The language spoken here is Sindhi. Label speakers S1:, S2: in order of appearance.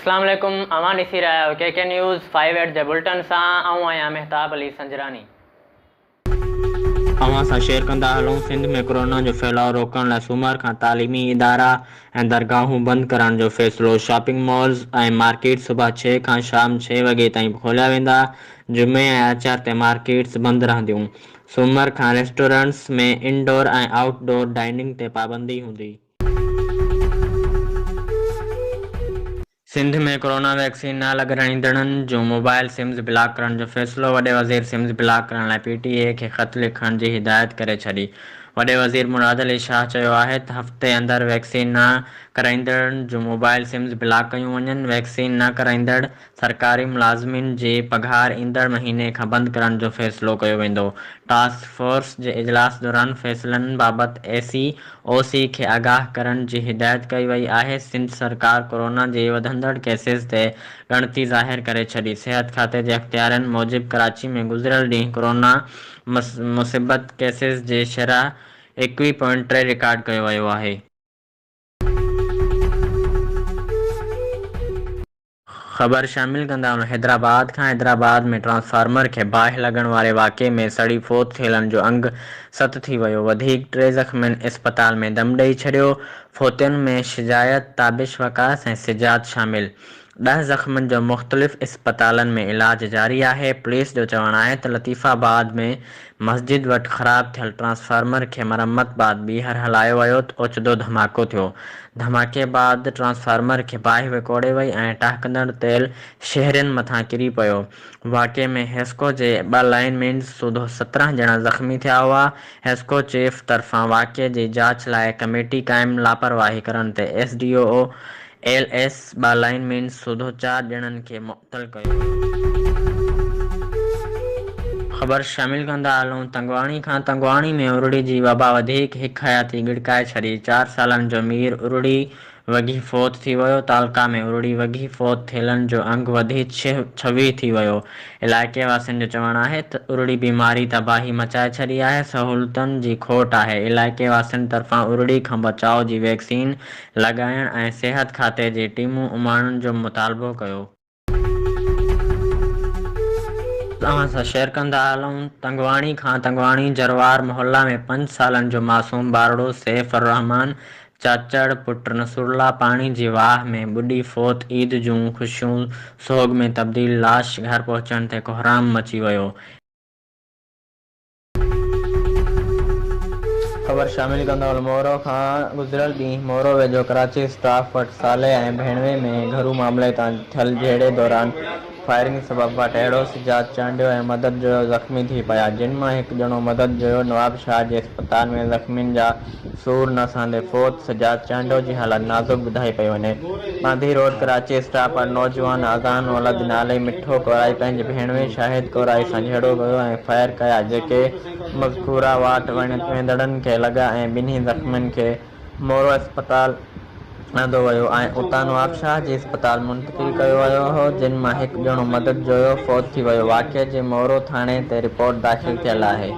S1: اسلام عليڪم اوهان ڏسي رهيا آهيو ڪي ڪي نيوز فائيو ايٽ جي بلٽن سان آئون آهيان مهتاب علي سنجراني.
S2: اوهان سان شيئر ڪندا هلون سنڌ ۾ ڪورونا جو ڦهلاء روڪڻ لاء سومر کان تعليمي ادارا ۽ درگاهون بند ڪرڻ جو فيصلو، شاپنگ مالز ۽ مارڪيٽس صبح ڇهه کان شام ڇهه وڳي تائين کوليا ويندا، جمعي ۽ آچر تي مارڪيٽس بند رهنديون، سومر کان restaurants ۾ indoor ۽ out door dining تي پابندي هوندي. سنڌ ۾ ڪورونا ويڪسين نه لڳرائيندڙن جون موبائل سمز بلاڪ ڪرڻ جو فيصلو، وڏي وزير سمز بلاڪ ڪرڻ لاء پي ٽي اي کي خط لکڻ جي هدايت ڪري ڇڏي. وڏي وزير مراد علي شاهه چيو آهي ته هفتي اندر ويڪسين نه ڪرائيندڙن جون موبائل سمز بلاڪ ڪيون وڃن، ويڪسين نه ڪرائيندڙ سرڪاري ملازمين جي پگهار ايندڙ مهيني کان بند ڪرڻ جو فيصلو ڪيو ويندو، ٽاسڪ فورس جي اجلاس دوران فيصلن بابت اي سي او سي کي آگاهه ڪرڻ جي هدايت ڪئي وئي آهي، سنڌ سرڪار ڪورونا جي وڌندڙ ڪيسز تي ڳڻتي ظاهر ڪري ڇڏي، صحت کاتي جي اختيارين موجب ڪراچي ۾ گذريل ڏينهن ڪورونا مثبت ڪيسز جي شرح ايڪويهه پوائنٽ ٽي رڪارڊ ڪيو ويو آهي. خبر شامل ڪندا هلون حيدرآباد کان حيدرآباد ۾ ٽرانسفارمر کي باهه لڳڻ واري واقعي ۾ سڙي فوت ٿيلن جو انگ ست ٿي ويو وڌيڪ ٽي زخمين اسپتال ۾ دم ڏئي ڇڏيو فوتين ۾ شجاعت، تابش وقاص ۽ سجاد شامل ڏهه زخمين جو مختلف اسپتالن ۾ علاج جاري آهي پوليس جو چوڻ آهي ته لطيف آباد ۾ مسجد وٽ خراب ٿيل ٽرانسفارمر کي مرمت بعد ٻيهر هلايو ويو ته اوچتو ڌماڪو ٿيو. ڌماڪي بعد ٽرانسفارمر کي باهه وڪوڙي وئي ۽ ٽهڪندڙ تيل شهرين مٿان ڪري پيو. واقعي ۾ حيسڪو جي ٻه لائن مينز سوڌو 17 ڄڻا زخمي ٿيا هئا. حيسڪو چيف طرفان واقعي جي جاچ لاء ڪميٽي قائم لاپرواهي ڪرڻ تي S D O L S ٻه لائن مينز سوڌو چار ڄڻن کي معطل ڪيو ويو. خبر شامل ڪندا هلون تنگواڻي کان تنگواڻي ۾ ارڙي جي وبا وڌيڪ هڪ حياتي ڳڙڪائي ڇڏي، چار سالن جو مير ارڙي وگهي فوت ٿي ويو، تعلقه ۾ ارڙي وگهي فوت ٿيلن جو انگ وڌي 26 ٿي ويو، علائقي واسين جو چوڻ آهي ته ارڙي بيماري تباهي مچائي ڇڏي آهي، سهولتن جي کوٽ آهي، علائقي واسين طرفان ارڙي کان بچاء جي ويڪسين لڳائڻ ۽ صحت کاتي جي ٽيمون اماڻڻ جو مطالبو ڪيو. اوهان سان شيئر ڪندا هلون تنگواڻي کان تنگواڻي جروار محلا ۾ پنج سالن جو معصوم ٻارڙو سيف الرحمان چاچڙ پٽ نصرالله پاڻي جي واهه ۾ ٻڏي فوت عيد جون خوشيون سوڳ ۾ تبديل لاش گهر پهچڻ تي ڪهرام مچي ويو. خبر شامل ڪندڙ مورو کان گذريل ڏينهن مورو ويجهو ڪراچي اسٽاف وٽ صالح ۽ ڀيڻوي ۾ گهرو معاملي تان ٿيل جهيڙي دوران فائرنگ سبب واٽهڙو سجاد چانڊيو ۽ مدد جويو زخمي ٿي پيا جن مان هڪ ڄڻو مدد جويو نوابشاهه جي اسپتال ۾ زخمين جا سور نه سهندي فوت، سجاد چانڊيو جي حالت نازڪ ٻڌائي پئي وڃي. ٻانڌي روڊ ڪراچي اسٽاپ وٽ نوجوان اذان ولد نالي مٺو ڪورائي پنهنجي ڀيڻوي شاهد ڪورائي سان جهيڙو ڪيو ۽ فائر ڪيا جيڪي مذڪوره واٽ ويندڙن کي لڳا ۽ ٻنهي زخمين کي مورو اسپتال آندو ويو ۽ اتان نوابشاهه جي اسپتال منتقل ڪيو ويو هو جن مان هڪ ڄڻو مدد جويو فوت ٿي ويو واقعي جي مورو ٿاڻي تي رپورٽ داخل ٿيل آهي.